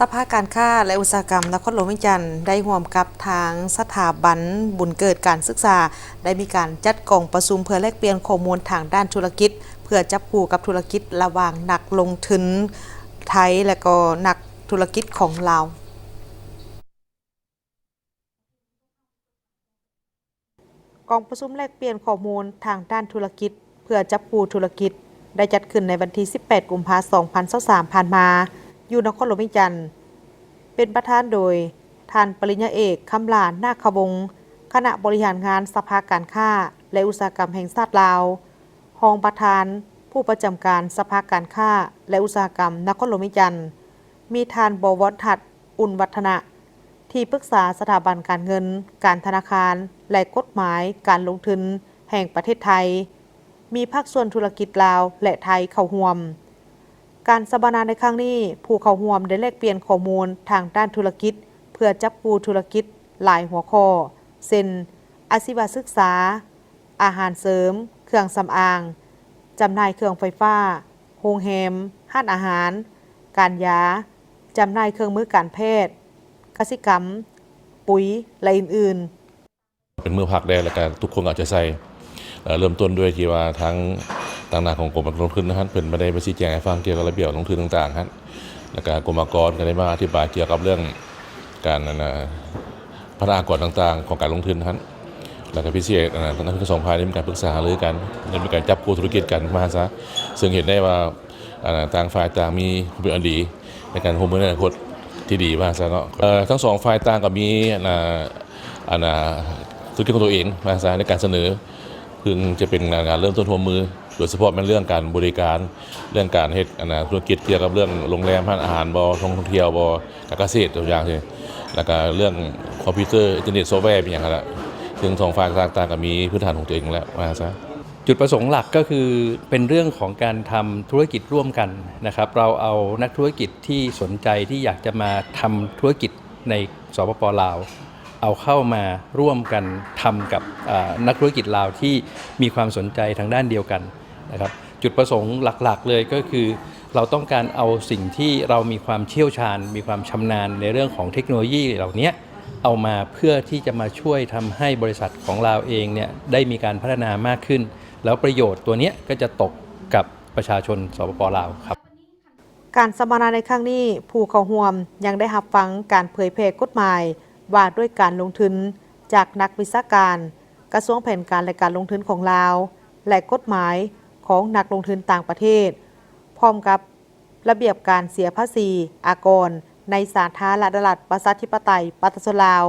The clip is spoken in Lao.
ສະພາການຄ້າ ແລະ ອຸດສາຫະກຳນະຄອນຫຼວງວຽງຈັນ ໄດ້ຮ່ວມກັບທາງສະຖາບັນບຸນເກີດການສຶກສາ ໄດ້ມີການຈັດກອງປະຊຸມເພື່ອແລກປ່ຽນຂໍ້ມູນທາງດ້ານທຸລະກິດ ເພື່ອຈັບຄູ່ກັບທຸລະກິດລະຫວ່າງນັກລົງທຶນໄທ ແລະ ກໍນັກທຸລະກິດຂອງລາວ. ກອງປະຊຸມແລກປ່ຽນຂໍ້ມູນທາງດ້ານທຸລະກິດ ເພື່ອຈັບຄູ່ທຸລະກິດ ໄດ້ຈັດຂຶ້ນໃນວັນທີສິບແປດ ກຸມພາ ສອງພັນຊາວສາມ ຜ່ານມາ ຢູ່ນະຄອນຫຼວງວຽງຈັນ, ເປັນປະທານໂດຍ ທ່ານ ປະລິນຍາເອກ ຄຳຫຼ້າ ນາຄະວົງ ຄະນະບໍລິຫານງານສະພາການຄ້າ ແລະ ອຸດສາຫະກຳແຫ່ງຊາດລາວ, ຮອງປະທານຜູ້ປະຈຳການສະພາການຄ້າ ແລະ ອຸດສາຫະກຳນະຄອນຫຼວງວຽງຈັນ, ມີທ່ານ ບໍວອນທັດ ອຸ່ນວັດທະນະ ທີ່ປຶກສາສະຖາບັນການເງິນ, ການທະນາຄານ ແລະ ກົດໝາຍການລົງທຶນແຫ່ງປະເທດໄທ, ມີພາກສ່ວນທຸລະກິດລາວ ແລະ ໄທເຂົ້າຮ່ວມ. ການສຳມະນາໃນຄັ້ງນີ້, ຜູ້ເຂົ້າຮ່ວມໄດ້ແລກປ່ຽນຂໍ້ມູນທາງດ້ານທຸລະກິດ ເພື່ອຈັບຄູ່ທຸລະກິດຫຼາຍຫົວຂໍ້ ເຊັ່ນ ອາຊີວະສຶກສາ, ອາຫານເສີມ, ເຄື່ອງສຳອາງ, ຈຳໜ່າຍເຄື່ອງໄຟຟ້າ, ໂຮງແຮມ, ຮ້ານອາຫານ, ການຢາ, ຈຳໜ່າຍເຄື່ອງມືການແພດ, ກະສິກຳ, ປຸ໋ຍ ແລະ ອື່ນໆ. ເປັນມື້ພັກແດ່ ແລ້ວກະທຸກຄົນກໍເອົາໃຈໃສ່. ເອີ ເລີ່ມຕົ້ນດ້ວຍທີ່ວ່າທາງ ຕາງໜ້າຂອງກົມການລົງທຶນຫັ້ນ ເພິ່ນມາໄດ້ມາຊີ້ແຈງໃຫ້ຟັງກ່ຽວກັບລະບຽບລົງທຶນຕ່າງໆຫັ້ນ ແລ້ວກະກົມອາກອນກໍໄດ້ມາອະທິບາຍກ່ຽວກັບເລື່ອງການ ອັນນ່າ ພັນທະອາກອນຕ່າງໆຂອງການລົງທຶນຫັ້ນ ແລ້ວກະພິເສດ ອັນນ່າ ທັງສອງຝ່າຍໄດ້ມີການປຶກສາຫາລືກັນ ໄດ້ມີການຈັບຄູ່ທຸລະກິດກັນວ່າຊັ້ນຊະ ເຊິ່ງເຫັນໄດ້ວ່າ ອັນນ່າ ຕ່າງຝ່າຍຕ່າງມີຄວາມເປັນອັນດີໃນການຮ່ວມມືໃນອະນາຄົດທີ່ດີວ່າຊັ້ນຊະເນາະ. ເອີ ທັງສອງຝ່າຍຕ່າງກໍມີ ອັນນ່າ ອັນນ່າ ທຸລະກິດຂອງຕົວເອງວ່າຊັ້ນຊະ ໃນການສະເໜີ ເຊິ່ງຈະເປັນງານເລີ່ມຕົ້ນຮ່ວມມື ໂດຍສະເພາະແມ່ນເລື່ອງການບໍລິການ ເລື່ອງການເຮັດ ອັນນ່າ ທຸລະກິດກ່ຽວກັບເລື່ອງໂຮງແຮມ, ຮ້ານອາຫານບໍ, ທ່ອງທ່ຽວບໍ, ການກະເສດຕົວຢ່າງຊີ້ ແລ້ວກະເລື່ອງຄອມພິວເຕີ, ອິນເຕີເນັດ, ຊອບແວ ອີ່ຫຍັງຫັ້ນລະ ເຊິ່ງສອງຝ່າຍຕ່າງໆກໍມີພື້ນຖານຂອງຕົວເອງແລ້ວວ່າຊັ້ນຊະ. ຈຸດປະສົງຫຼັກກໍຄືເປັນເລື່ອງຂອງການທຳທຸລະກິດຮ່ວມກັນນະຄັບ. ເຮົາເອົານັກທຸລະກິດທີ່ສົນໃຈທີ່ຢາກຈະມາທຳທຸລະກິດໃນ ສປປ ລາວ ເອົາເຂົ້າມາຮ່ວມກັນທຳກັບ ເອີ ນັກທຸລະກິດລາວທີ່ມີຄວາມສົນໃຈທາງດ້ານດຽວກັນນະຄັບ. ຈຸດປະສົງຫຼັກໆເລີຍກໍຄື ເຮົາຕ້ອງການເອົາສິ່ງທີ່ເຮົາມີຄວາມຊ່ຽວຊານ, ມີຄວາມຊຳນານໃນເລື່ອງຂອງເທັກໂນໂລຢີເຫຼົ່າເນີ້ຍ ເອົາມາເພື່ອທີ່ຈະມາຊ່ວຍທຳໃຫ້ບໍລິສັດຂອງລາວເອງເນີ້ຍໄດ້ມີການພັດທະນາມາກຂຶ້ນ ແລ້ວປະໂຫຍດຕົວເນີ້ຍກໍຈະຕົກກັບປະຊາຊົນ ສປປ ລາວ ຄັບ. ການສຳມະນາໃນຄັ້ງນີ້, ຜູ້ເຂົ້າຮ່ວມຍັງໄດ້ຮັບຟັງການເຜີຍແຜ່ກົດໝາຍວ່າດ້ວຍການລົງທຶນຈາກນັກວິຊາການ ກະຊວງແຜນການ ແລະ ການລົງທຶນຂອງລາວ ແລະ ກົດໝາຍຂອງນັກລົງທຶນຕ່າງປະເທດ, ພ້ອມກັບລະບຽບການເສຍພາສີອາກອນໃນສາທາລະນະລັດ ປະຊາທິປະໄຕ ປະຊາຊົນລາວ.